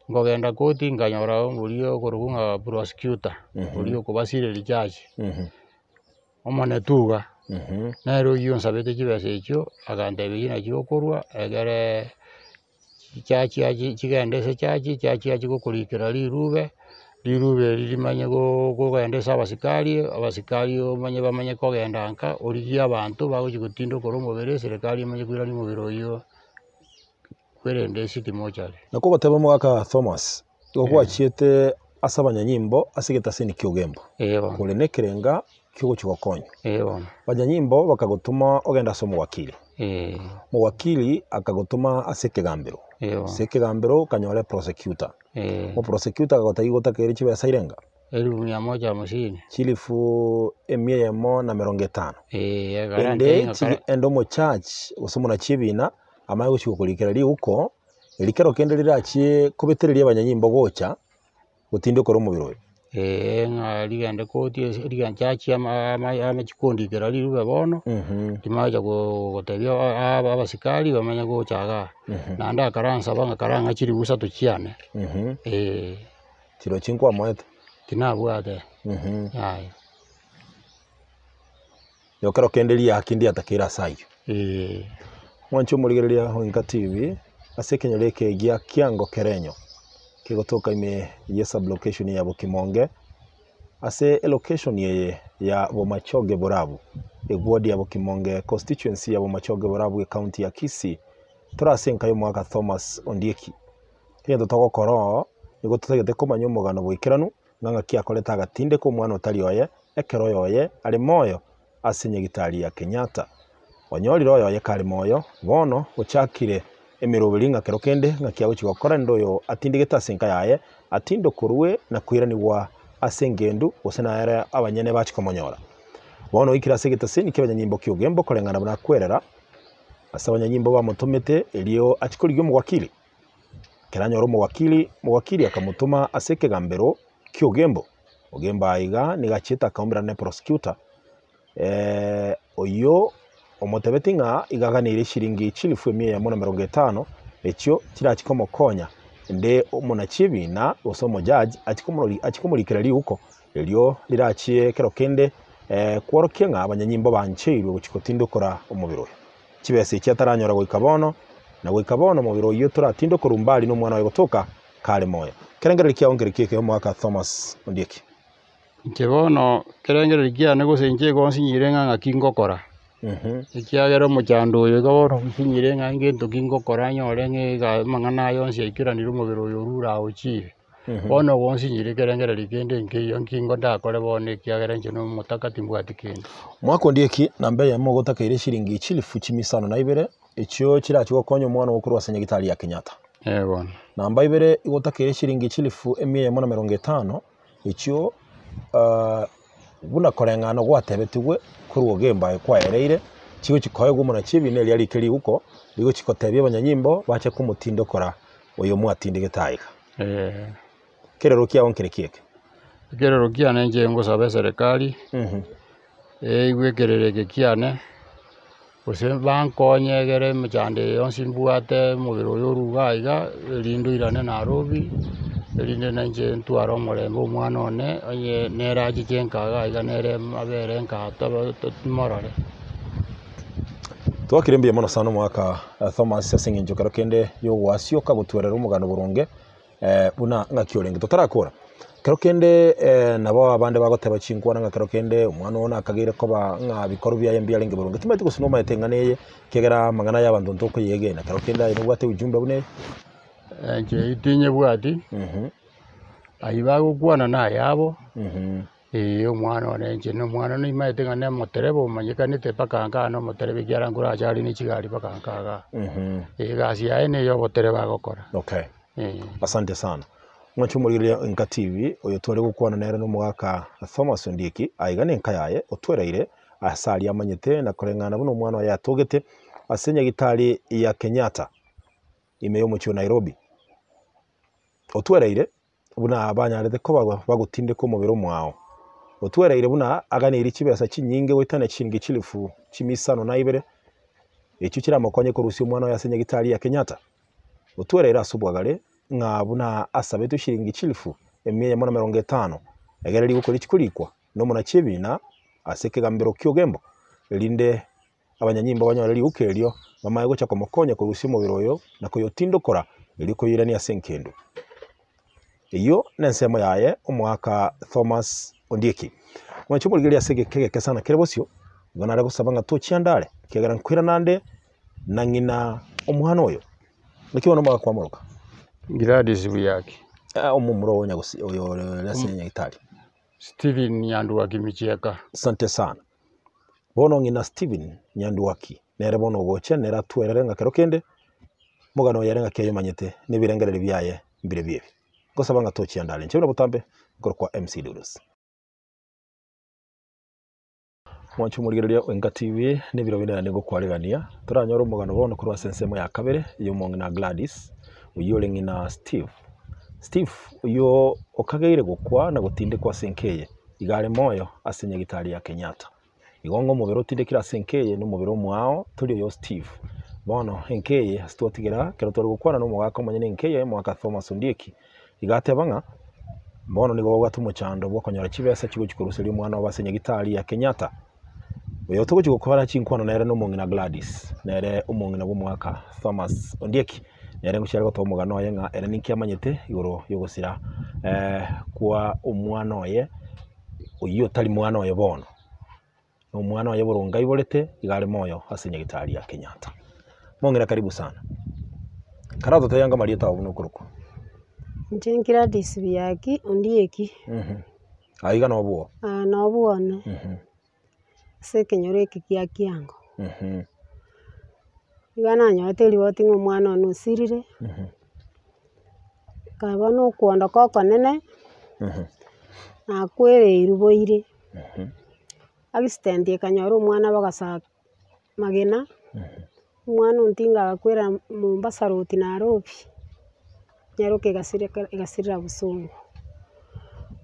nkogenda koti nkanyora oria okorokwa ng'a prosecutor, oria okobasireria judge, omonetu iga, nere oyio onsabete chibesa echio, agantebia eyio nachi okorwa egere Chichachi achi chigende ase echachi, echachi yachi gokorikera rirube, rirube eri rimanye kogenda ase abasikari, abasikari omanye bamanye kogenda nka, origie abanto bagochi gotindokora omobere, eserekari emanye koirania omobere oywo kwerende esiti mochari. Nakwo ogoteba omogaka Thomas, igo gwachiete ase abanyanyimbo ase egetaseni kia Ogembo, Ee bono. kore nekerenga kiogochia gokonywa. Ee bono. Abanyanyimbo bakagotoma ogende ase omowakili. Ee. Omowakili akagotoma ase ekegambero. Ee bono. Ase ekegambero okanyora eprosecutor. Ee. Omoprosecutor akagotebia igo otakeire chibesa irenga? Elifu mia moja hamsini. Chilifu emia eyemo na emerongo etano. Ee, ekero Ende ntebi chiri ende omochurch gose omonachie ebina amanye gochia gokorikera riuko, eri kero kende rirachie kobetereria abanyanyimbo gocha. gotindekora omobere oyo. Eeh ng'a rigende koti ase rigende chachia amachikondikera rirube bono, rimacha gotebia abasikari bamanye gocha igaa. Naende akaransaba ng'a karang'a chiribu isato chiane, eh. Chirochio nkwamoete? Tinabwate, yaya. Igo kero kende riaki ndiatakeire ase ayio. Eeh. Mwanche omorigereria o Enka TV ase ekenyoro eke gia Kiango Kerenyo kegotoka ime ye sublocation ya Bokimonge ase elocation eye ya Bomachoge Borabu eward ya Bokimonge constituency ya Bomachoge Borabu ecounty ya Kisii tore ase enka y'omogaka Thomas Ondieki. Egento togokora oo nigo totagete komanya omogano boikeranu ng'a ng'aki akorete agatindeka omwana otari oye ekero oyoye are moyo ase nyagitari ya Kenyatta. Onyorire oyoye kare moyo, bono ochakire emeroberi ng'a kero kende ng'aki agochia gokora nende oyo atindegete ase enka yaye, atindokorwe na koiranigwa ase engendu gose nere abanyene bachia komonyora. Bono oikire ase egetaseni ki'abanyanyimbo ki'ogembo koreng'ana buna akwerera ase abanyanyimbo bamotomete erio achie korigia omowakili. Ekero anyora omowakili, omowakili akamotoma ase ekegambero ki'ogembo. Ogembo aiga nigo achiete akaumberana na eprosecutor oyio omotebetie ng'a iga aganeire eshiringi chilifu emia eyemo na emerongo etano, echio chirachie komokonya ende omonachi ebina gose omojudge achie komorori achie komorikera riuko erio rirachie ekero kende kworokia ng'a abanyanyimbo bancheirwe gochia gotindokora omobere oyo. Chibesa echi ataranyora goika bono, na goika bono omobere oyio toratindokorwa mbari nomwana oye gotoka kare moyo. Kerengererio kiao nkereki eke omogaka Thomas Ondieki? Inche bono kerengererio kiane gose inche igo nsinyire ng'a ng'aki ngokora, ekiagera omochando oyo iga bono nsinyire ng'a ngento ki ngokora nyore ng'a iga amang'ana aya onsi aikeranire omobere oyo orure aochire. Bono igo nsinyire kerengererio kende nkeiyo nki ingo ndakore bono ekiagera inche na omotaka timbwati kende. Omwaka Ondieki, namba eyemo ogotakeire shiringi chilifu chimia isano na ibere, echio chirachie gokonya omwana oo korwa ase nyagitari ya Kenyatta. Ee bono. Namba ibere igotakeire shiringi chilifu emia eyemo na emerongo etano, echio buna koreng'ana gwatebetigwe korwa ogemba aye kwaereire, chigochi koegwa omonachi ebina eria rike riguko, rigochi kotebia abanyanyimbo bache komotindokora oyo mwatindegete aiga. Ee. Kerero kiao nkere kieke? Ekerero kiane inche ngosaba eserekari, eigwe ekerero eke kiane, gose bankonye egere emechando eye yonsi mbwate omobere oyo orwe iga iga, erinde oirane Nairobi, erinde na inche ntware omorembe omwana one, onye nere achiche nka iga iga nere abere nka tobe morore. Twakire mbuya mono sana omogaka Thomas ase eng'encho kero kende yogoasioka gotwerera omogano boronge buna ng'aki orenge. Totarakora, kero kende nabo abande bagoteba chinkwana ng'a kero kende omwana oo nakageire koba ng'a bikorwa biaye mbiarenge boronge. Timanyeti gose nomanyete eng'ana eye, ekiagera amang'ana aya abanto ntokoyegena. Kero kende aye nobwate ujumbe buna eye? Inche eyio tinyebwati, ayio bagokwana nayabo. Ee omwana one inche na omwana nimaete ng'a nomotereba omanyekanete mpaka nkaa nomotereba ekiagera nkorache are ne chigari mpaka nkaa igaa. Egasi yaye na eya obotereba agokora. Okay. Eh. Asante sana. Mwanche omorigereria o Enka TV, oyo tware gokwana nere nomogaka Thomas Ondieki, aiga nenka yaye, otwereire ase aria amanyete na koreng'ana buna omwana oye atogete ase nyagitari ya Kenyatta ime y'omochie o Nairobi. Otwereire buna banyarete koba bagotindeka omobere omwao. Otwereire buna aganeirie chibesa chinyinge goetania chiringi chilifu chimia isano na ibere, echio chiramokonye korusia omwana oye ase nyagitari ya Kenyatta. Otwereire ase obwagare ng'a buna asabetwe chiringi chilifu emia eyemo na emerongo etano, egere rigoko richi korikwa nomonachi ebina ase ekegambero ki'ogembo, erinde abanyanyimbo banyore riguko erio, bamanye gocha komokonya korusia omobere oyo na koyotindokora, erio koyoirania ase engendu. Eyio nensemo yaye omoaka Thomas Ondieki. Mwanche omorigereria ase egeka egeke sana kere bosio, igo nare gosaba ng'a tochianda are, ekiagera nkoirana ande na ng'ina omwana oyo. Naki bono omogaka kwamoroka? Gladys Buyaki. Omomura oyo nyagosi oyo ore ase nyagetari. Stephen Nyanduaki Michieka. Asante sana. Bono ng'ina Stephen Nyanduaki nere bono ogocha nere atwerere ng'a kero kende omogano oye ere ng'aki ayomanyete na ebirengererio biaye mbirobio ebi. Ngosaba ng'a tochianda are inche buna botambe nkorokwa MC Dudus. Mwanche omorigereria o Enka TV na ebiro binde naende ngokwaregania, toranyore omogano bono korwa ase ensemo ya kabere ya omong'ina Gladys, oyio ore ng'ina Steve. Steve oyio okageire gokwa na gotindekwa ase enka eye, iga are moyo ase nyagitari ya Kenyatta. Igo ng'a omobere otindekire ase enka eye na omobere omoao tori oyo Steve. Bono enka eye ase twatigera ekero tware gokwana na omogaka omonyene enka eye omogaka Thomas Ondieki, Iga ateba ng'a bono nigo babwate omochando bw'okonyora chibesa chigochia koruseria omwana obo ase nyagitari ya Kenyatta. Oyo togochia gokora chinkwana nere nomong'ina Gladys, nere omong'ina bw'omogaka Thomas Ondieki, nere ngochia are gotoa omogano oye ng'a ere ninki amanyete igoro y'ogosira kwa omwana oye, oyio otari mwana oye bono. Na omwana oye boronge aiborete, iga are moyo ase nyagitari ya Kenyatta. Mong'ina karibu sana. Karatotebi anga amarieta ao buna okorokwa. Inche Gladys Biaki Ondieki. Aiga nobwo. Aa nobwo one. Ase ekenyoro eke kia Kiango. Iga nanyorete eriboti ng'a omwana one osirire, nkaba na okoondoka okonene, nakwereirwe boire. Accident ekanyora omwana bagasaa magena, omwana ontinga agakwera Mombasa road Nairobi, nyaroka egasireka egasirera bosongo.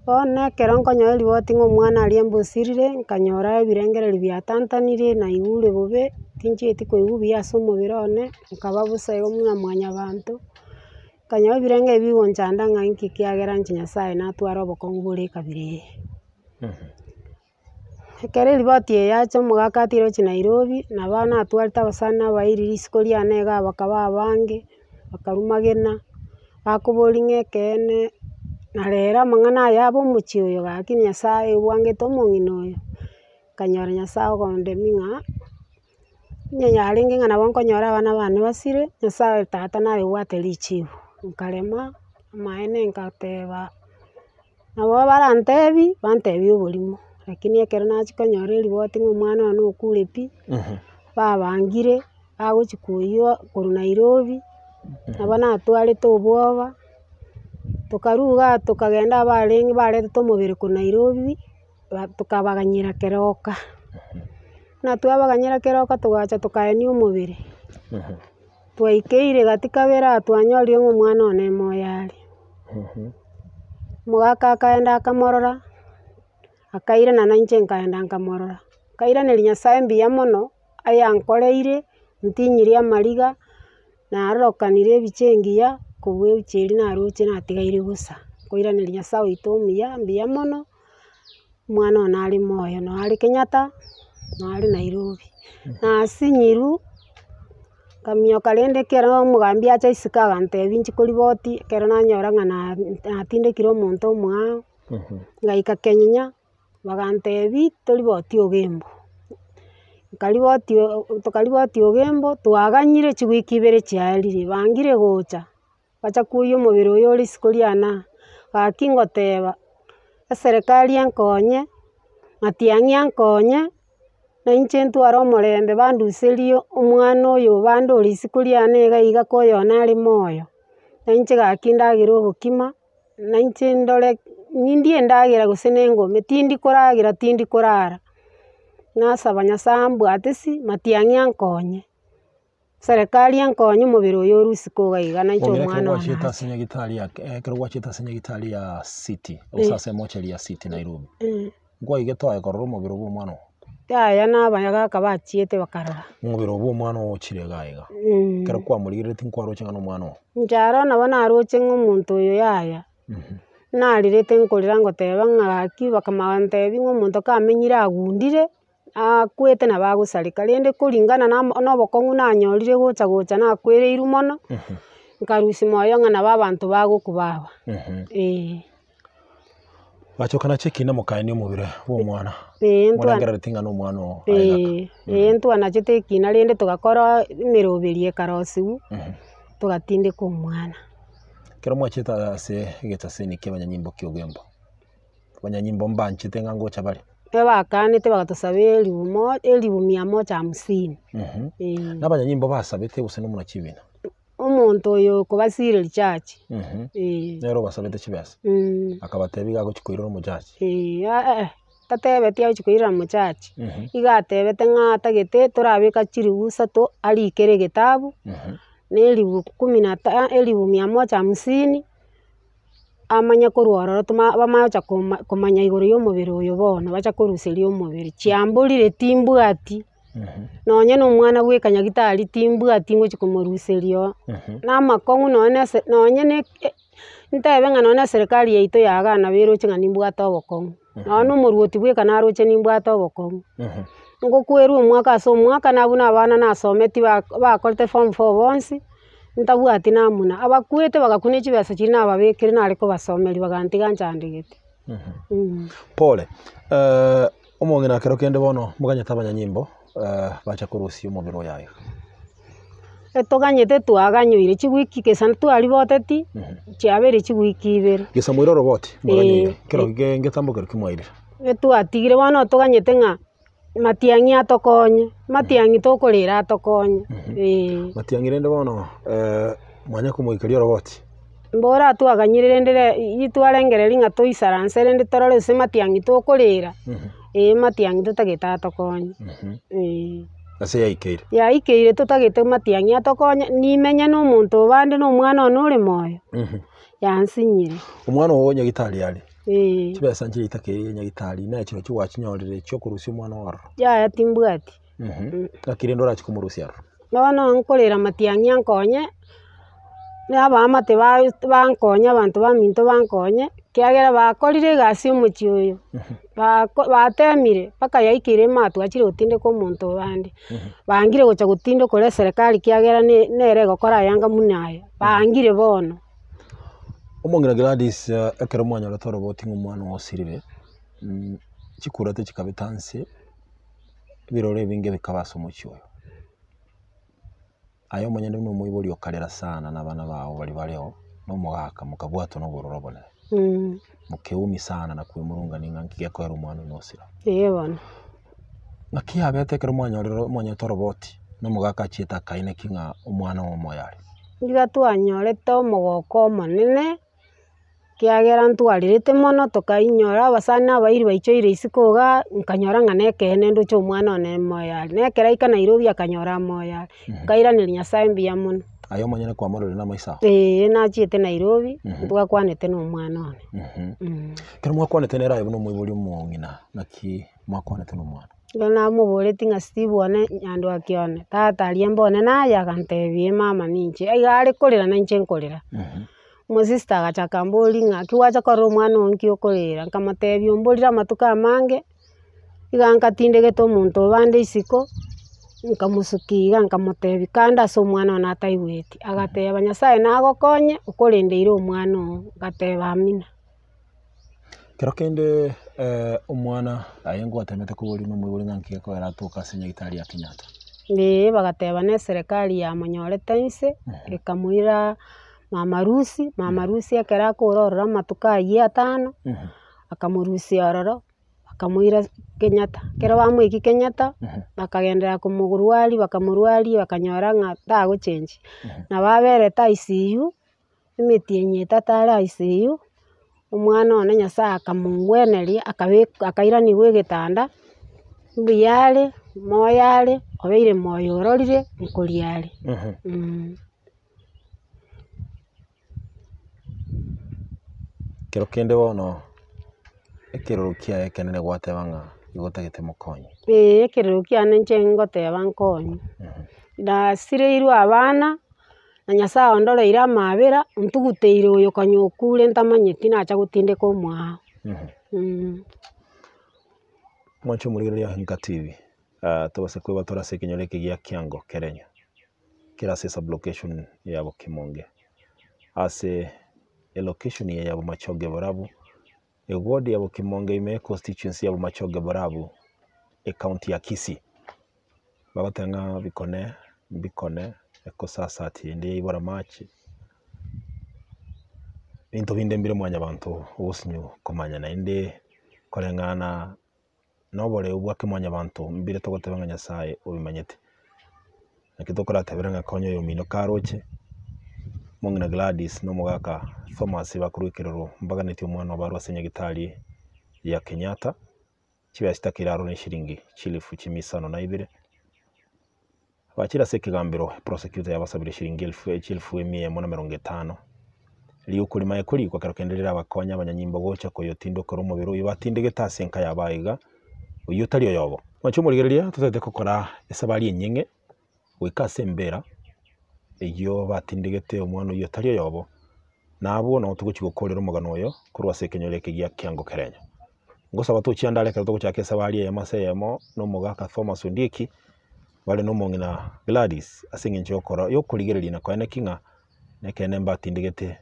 Bono ekero nkonyora eriboti ng'a omwana aria mbosirire, nkanyora ebirengererio biatantanire, naigure bobe, tinchieti koigwa buya ase omobere one, nkaba bosa igo buna mwanyabanto. Nkanyora ebirengererio bigonchanda ng'a inki kiagera inche Nyasaye natware obokong'u bore ekabira eye. Ekero eriboti eye yacha omogaka atiire gochia Nairobi, nabo natwarete abasani na abairi risiko riane iga bakaba abange, bakarwa magena, bakoboria ng'a ekeene, na rero amang'ana aya abe omochie oyo gaki Nyasaye obwangete omong'ina oyo, nkanyora Nyasaye ogondemia ng'a. Onye yarenge ng'a nabo nkonyora abana bane basire, Nyasaye tata naye obwate richibu. Nkarema, amaene nkateba, nabo barantebi, bantebie oborimo, lakini ekero nachia konyora eriboti ng'a omwana one okure pi, babangire, bagochia koiywa korwa Nairobi, nabo natwarete obwoba, tokarwa igaa tokagenda abarenge baretete omobere korwa Nairobi. Tokabaganyera keroka. Buna twabaganyera keroka togacha tokaenia omobere. Twaikeire gati kabere aa twanyorire ng'a omwana one moyo are. Omogaka akaenda akamorora, akairana na inche nkaenda nkamorora. Nkairaneria Nyasaye mbuya mono, ayankoreire, ntinyirie amariga, narokanire ebicha engiya, kobua ebicha eria naroche natigaire bosa. Nkoiraneria Nyasaye oito omuya mbuya mono. Omwana one are moyo, noo are Kenyatta, noo are Nairobi. Nasinyirwe, nkaminyoka rende ekero omogambi acha isiko agantebia inchi koriboti, ekero nanyora ng'a na natindekire omonto omoao, ngaika Kenyenya, bagantebia toriboti Ogembo. Nkariboti tokariboti Ogembo, twaganyire chiwiki ibere chiarire, bangire gocha. Bacha koiywa omobere oyo ore isiko riane aa, gaki ngoteba, eserekari enkonye, matiang'i ankonye, na inche ntware omorembe banduserie omwana oyo bande ore isiko riane iga iga koyone are moyo, na inche gaki ndagere obokima. Nainche ndore nindie endagera gose na engome, tindi koragera tindi korara, nasaba Nyasaye ambwatisi, matiang'i ankonye, serikali enkonye omobere oyo orwe isiko iga iga nainche Omong'ina ekero omwana one gwachiete ache. ase nyagitari ya ekero gwachiete ase nyagitari ya City, gose ase emochari ya City Nairobi, nkwaigete oye korora omobere bwa omwana oo? Yaya na abagaka bachiete bakarora. Omobere oo bwa omwana oo ochire iga iga, ekero kwamorigereretie nkwaroche ng'a nomwana oo? Inche aro nabo naroche ng'a omonto oyo yaya, narerete nkorera ngoteba ng'a gaki bakamantebia ng'a omonto kamenyire agundire, akwete nabo agosareka, rende koringana na amo na obokong'u nanyorire gocha gocha nakwereirwe mono, nkarusia moyo ng'a nabo abanto bagokwa aba, eh. Gachoka nache ekina mokaenia omobere bwa omwana, Ee, ntwa- morengerereti ng'a nomwana oo aye gaka. Ee, ee ntwanachete ekina rende togakora emeroberi ekarosiwa, togatindeka omwana. Ekero mwachete ase egetaseni kia abanyanyimbo kia Ogembo, abanyanyimbo mbanchete ng'a ngocha bare? Ebakanete bagatosaba elifu mo- elifu mia moja hamsini, ee. Na abanyanyimbo basabete gose nomuna chibina? Omonto oyo okobasireria chachi, ee. Nere obasabete chibesa, akabatebia iga agochia koirera omochachi. Ee, eh tatebeti agochia koirera omochachi, iga atebete ng'a atagete torabeka chiribu isato arikere egetabu, na elifu kumi na ta elifu mia moja hamsini, amanye korwa ororo toma bamanye gocha koma komanya igoro ya omobere oyo bono, bacha koruseria omobere. Chiamborire timbwati. Nonye na omwana bweka nyagitari timbwati ngochi komoruseria oo, na amakong'u nonye na ase nonye na eke ntebe ng'a nonye na eserekari yaito ya igaa nabo eroche ng'a nimbwate obokong'u, nonye na omorwoti bweka naroche nimbwate obokong'u. Ngokwerwa omwaka ase omwaka na buna abana nasometi ba bakorete form four bonsi, ntabwati namuna, abakwete bagakwa na chibesa chiria nababekire nare kobasomeria bagantiga nchandegete. Pole, Omong'ina ekero kende bono moganyete abanyanyimbo bacha korusia omobere oye aiga. Etoganyete twaganyoire chiwiki gesa twariboteti, chiabeire chiwiki ibere. Gesa moire oroboti mwaganyoire, Ee. kero ge ngetambo kero ki mwairire? Etwatigire bono toganyete ng'a matiang'i atokonye, matiang'i tokorera atokonye, ee. Matiang'i rende bono mwanya komoikeria oroboti? Mbora twaganyire rende re ritwarengereria ng'a toisaranse rende torore gose matiang'i tokorera, ee matiang'i totagete atokonye, ee. Ase yaikeire. Yaikeire totagete matiang'i atokonye, nimenye na omonto obande na omwana one ore moyo, yansinyire. Omwana oo nyagitari are, Ee. chibesa nchiria itakeire nyagitari, naye chirochio gwachinyorire chiokorusia omwana oo ororo. Yaya timbwati. Naki rende orache komorusia aroro? Bono nkorera matiang'i ankonye, na abaamate ba bankonye abanto baminto bankonye, ekiagera bakorire egasi omochie oyo, bako batemire mpaka yaikeire ematwa achire gotindeka omonto obande. Bangire gocha gotindekora eserekari ekiagera ne nere egokora ayanga buna aya, bangire bono. Omong'ina Gladys ekero mwanyorete oroboti ng'a omwana oo osirire, chikura tichikabete nse. Ebiroro ebinge bikaba ase omochie oyo. Aye omonyene buna omoibori okarera sana na abana bao baria bareo, na omogaka mokabwatwa na obororo obonene. Mokeumia sana na kwemurungania ng'a nki gekoera omwana one osira. Ee bono. Naki yabete ekero mwanyorire mwanyorete oroboti, na omogaka achiete akaineki ng'a omwana oo omoyo are? Niga twanyorete omogoko omonene. Ekiagera ntwarerete mono tokainyora abasani na abairi baichoire isiko igaa, nkanyora ng'a nekeene ndoche omwana one moyo are. Na ekero aika Nairobi akanyora moyo are, nkairaneria Nyasaye mbuya mono. Aye omonyene kwamororire na amaiso ao? Eeh nachiete Nairobi, ntwakwanete na omwana one. Ekero mwakwanete nere aye buna omoibori omong'ina, naki mwakwanete na omwana? Ekero namoboretie ng'a Steve one nyandwaki one, tata aria mbone naye, agantebia ee mama ninche, iga are korera nainche nkorera. Omosista agacha akamboria ng'a naki gwacha korora omwana oo nki okorera, nkamotebia omborire amatuko amange, iga nkatindegete omonto obande isiko, nkamosukia iga nkamotebia kande ase omwana one ataigweti, agateba nyasaye nagokonye okorendeire omwana oo, ngateba amina. Kero kende omwana aye ngwatemete koboria na omoibori ng'a nki gekoera atoke ase nyagetari ya Kenyatta? Eeh bagateba na eserekari yamonyorete inse, ekamoira mama Lucy, mama Lucy ekero akora ororo amatuko ayio atano, akamorusia ororo, bakamoira Kenyatta. Ekero bamoikia Kenyatta, bakagenderera komorwaria bakamorwaria bakanyora ng'a tagochenji, nabo aberete ICU. Emetienyi etato are ICU. Omwana one Nyasaye akamongweneria akabeka akairanigwa egetanda, mbuya are, moyo are, obeire moyo ororire, nkoria are. Kero kende bono, ekeroro kiaye ekenene gwateba ng'a igo otagete mokonye. Ee, ekerero kiane inche ngoteba nkonye. Nasireirwe abana, na Nyasaye ondoreire amaabera, ontuguteire oyo konya okure ntamanyeti nacha gotindeka omwao. Mwanche omorigereria Nka TV, tobase kweba tore ase ekenyoro eke gia Kiango Kerenyo, kere ase esublocation ya Bokimonge, ase elocation eye ya Bomachoge Borabu, eward ya Bokimonge ime econstituency ya Bomachoge Borabu, ecounty ya Kisii. Bagoteba ng'a bikone mbikone ekosasati ende yaibora amache, ebinto binde mbire mwanyabanto ogosinyu komanya naende koreng'ana na oboreu bwa kemwanyabanto mbire togoteba ng'a Nyasaye obimanyete. Naki tokoratebere ng'a konya oyomino karoche, omong'ina Gladys na omogaka Thomas bakorwa ekerero mbaganetie omwana obo arwe ase nyagetari ya Kenyatta, chibesa chitakeire aroro ne chiringi chilifu chimia isano na ibere, bachire ase ekegambero prosecutor yabasabire chiringi elfu chilifu emia eyemo na emerongo etano. Riuko rimaye korikwa ekero kende rirabakonye abanyanyimbo gocha koyotindokera omobere oyio batindegete ase enka yabo aiga, oyio otari oyobo. Mwanche omorigereria totagete gokora esabari enyeng'e goika ase embera eyio batindegete omwana oyio otari oyobo, na abwo nabo togochia gokorera omogano oyo korwa ase ekenyoro eke gia kiango kerenyo. Ngosaba tochia ande are ekero togochaka esabari eyemo ase eyemo na omogaka Thomas Ondieki bare na omong'ina Gladys ase eng'encho yokora yokorigereria na koeneki ng'a nekeene mbatindegete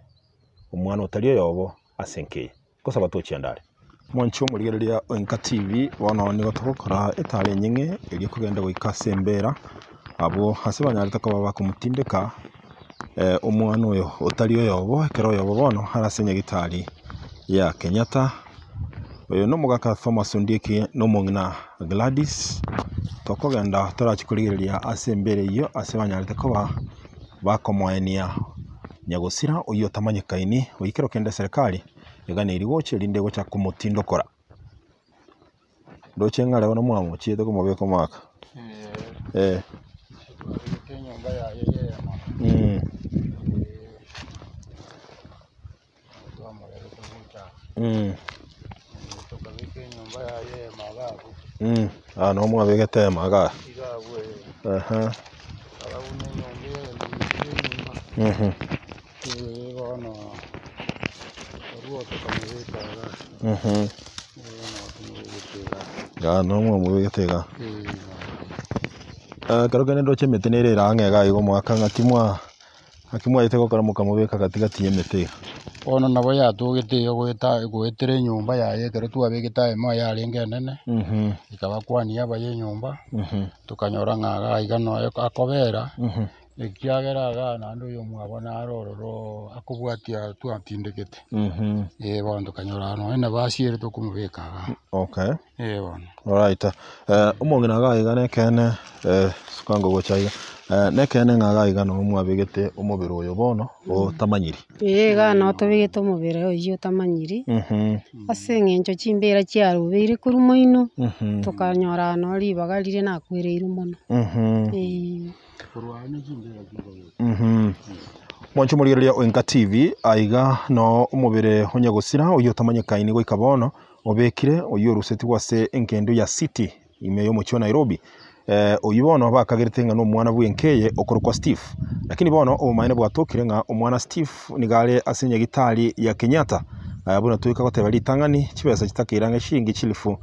omwana otari oyobo ase enka eye. Ngosaba tochia ande are. Mwanche omorigereria o Enka TV, bono nigo togokora etara enyeng'e eria ekogenda goika ase embera, abwo ase banyarete koba bakomotindeka omwana oyo otari oyobo, ekero oyobo bono are ase nyagetari ya Kenyatta. Oyo na omogaka Thomas Ondieki na omong'ina Gladys, tokogenda torachi korigereria ase embera eyio ase banyarete koba bakomoenia nyagosira oyio otamanyekaini, oyio kero kende eserekari eganeiri gocha erinde gocha komotindokora. Ndoche ng'a rero mwamochiete komobeka omwaka eh. Aa noo mwabegete ema igaa. Ehe. Aa noo mwamobegete igaa. Ekero kende ndoche emete nere ere ang'e igaa igo omwaka ng'aki mwa. Naki mwaete gokora mokamobeka gati-gati y'emete iga? Bono nabo yatogete iga goeta goetera enyomba yaye ekero twabegete aye moyo yarenge enene, ekabakwania abaye enyomba, tokanyora ng'a iga iga noyo akobera, ekiagera igaa naende oyomwabo naro ororo akobwatia twatindegete. Eh bono tokanyora nonye nabo asiere tokomobeka igaa. Okay. Eh bono. Alright, omong'ina iga iga nekeene suka ngogocha iga, nekeene ng'a iga iga noo mwabegete omobere oyo bono otamanyiri. Ee iga noo tobegete omobere oyio otamanyiri, ase eng'encho chimbera chiarobeire korwa moino, tokanyora noo ribaga riria nakwereirwe mono, eeh. Mwanche omorigereria o Enka TV, aiga noo omobere o nyagosira oyio otamanyekaini goika bono, obekire oyio orusetigwe ase engendo ya City ime y'omochie o Nairobi. Oyio bono bakagerete ng'a nomwana bw'enka eye okorokwa Steve. Lakini bono obomaene bwatokire ng'a omwana Steve nigo are ase nyagitari ya Kenyatta buna toika goteba ritang'ani chibesa chitakeire ang'e shilingi chilifu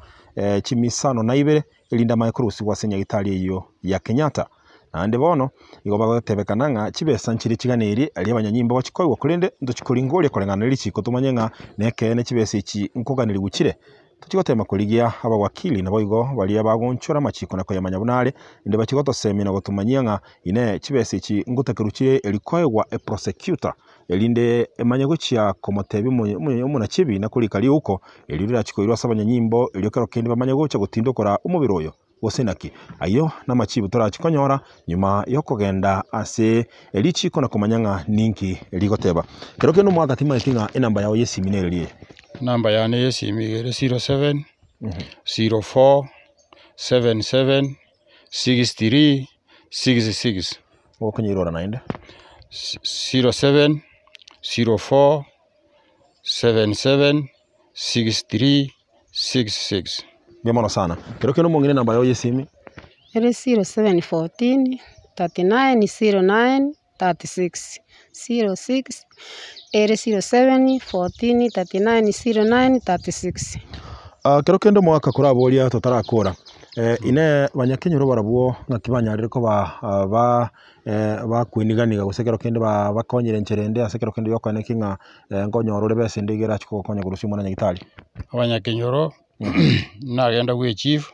chimia isano na ibere erinde amanye korusigwa ase nyagitari eyio ya Kenyatta. Naende bono nigo bagotebekana ng'a chibesa nchire chiganeiri aria abanyanyimbo bachikoigwa korende ntochikoringoria koreng'ana ne richiko tomanye ng'a nekeene chibesa echi nkoganerigwa chire. Tochigotema korigia abawakili naboigo baria bagoonchora amachiko na koyamanya buna are, inde bachie gotosemia na gotomanyia ng'a inee chibesa echi ngotakerwa chire eri koegwa eprosecutor erinde emanye gochia komotebia omonachibi na korika riuko erio rirachie koirwa ase abanyanyimbo erio kero kende bamanye gocha gotindokora omobere oyo. Gose naki? Ayio namachibu torachi konyora nyuma yokogenda ase richiko na komanya ng'a ninki rigoteba. Kero kende omwaka timaeti ng'a enamba yao y'esimi nere riria. Enamba yane y'esimi iga ere 07 04 77 63 66. Okonyeirora naende. 07 04 77 63 66. Mbuya mono sana. Kero kende omong'ina enamba yao y'esimi. Ere 07 14 39 09 36 06 ere 07 14 39 09 36. Ah, kero kende omogaka koraboria totarakora eh, ine banyakenyoro barabwo ng'aki banyarire koba ah, ba bakweniganiga gose ekero kende ba bakonyire enchera ende ase ekero kende yokoeneki ng'a nkonyora ore besa ende iga erache kogokonya korusia omwana nyagetari. Abanyakenyoro nagenda bwa echief,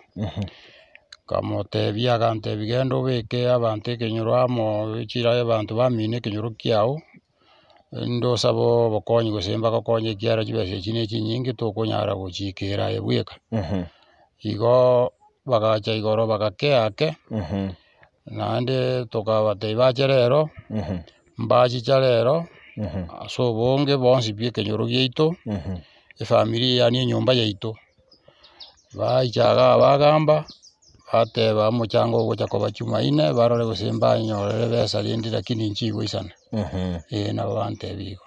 nkamotebia agantebia genda obeke abanto ekenyoro amo chira abanto bamino ekenyoro kiago, rende osabe obokonyi gose mbagokonye ekiagera chibesa echi ne chinyinge tokonyara gochiikera aye bweka. Igo bagacha igoro bagakea ake, naende tokabatebia bache rero, mbachicha rero, ase obonge bonsi pi ekenyoro giaito, efamiri yaani enyomba yaito. Baicha igaa bagamba, bateba omochango ogocha koba jumaine, barore gose mbanyorere besa rende lakini nchigoisana, eh nabo bantebia igo.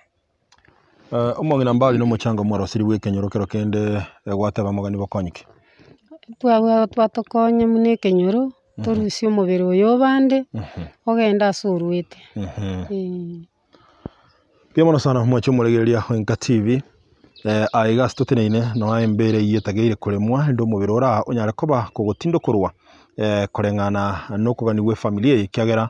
Omong'ina mbari nomochango mwarosiri bw'ekenyoro kero kende gwateba mogani bokonyi ki? Twabwate twatokonye buna ekenyoro, torusie omobere oyo obande, ogende ase orwete eh. Mbuya mono sana mwanche omoregereria o Enka TV, aye iga ase toteneine noa embere eyio etageire koremwa rende omobere ora onyare koba kogotindokorwa koreng'ana nokogania gwe efamiri eye ekiagera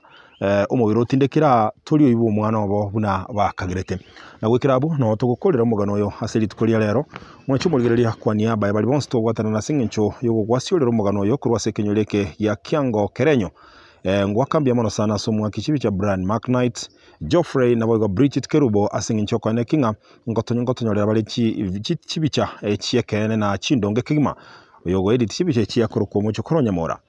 omobere otindekire aa tori oyio bwa omwana obo buna bakagerete. Na goikera abwo noo togokorera omogano oyo ase rituko ria rero, mwanche omorigereria kwa niaba ya baria bonsi togobwatanana ase eng'encho yogogwasiorera omogano oyo korwa ase ekenyoro eke gia Kiango Kerenyo. Ngoaka mbuya mono sana ase omwaki chibicha Brian McKnight, Geoffrey naboigo Bridget Kerubo ase eng'encho yokoeneki ng'a ngotonyo ngotonyorera bare chi chi chibicha chi'ekeene na chindonge kegima. Oyo ogoedit chibicha echi akorokwa omochokoro Nyamora.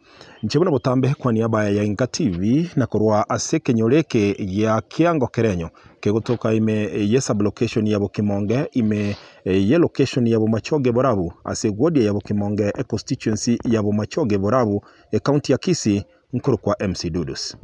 Inche buna botambe kwa niaba ya Inka TV na korwa ase ekenyoro eke gia Kiango Kerenyo kegotoka ime ye sublocation ya Bokimonge ime ye location ya Bomachoge Borabu ase ward ya Bokimonge econstituency ya Bomachoge Borabu ecounty ya Kisii nkorokwa MC Dudus.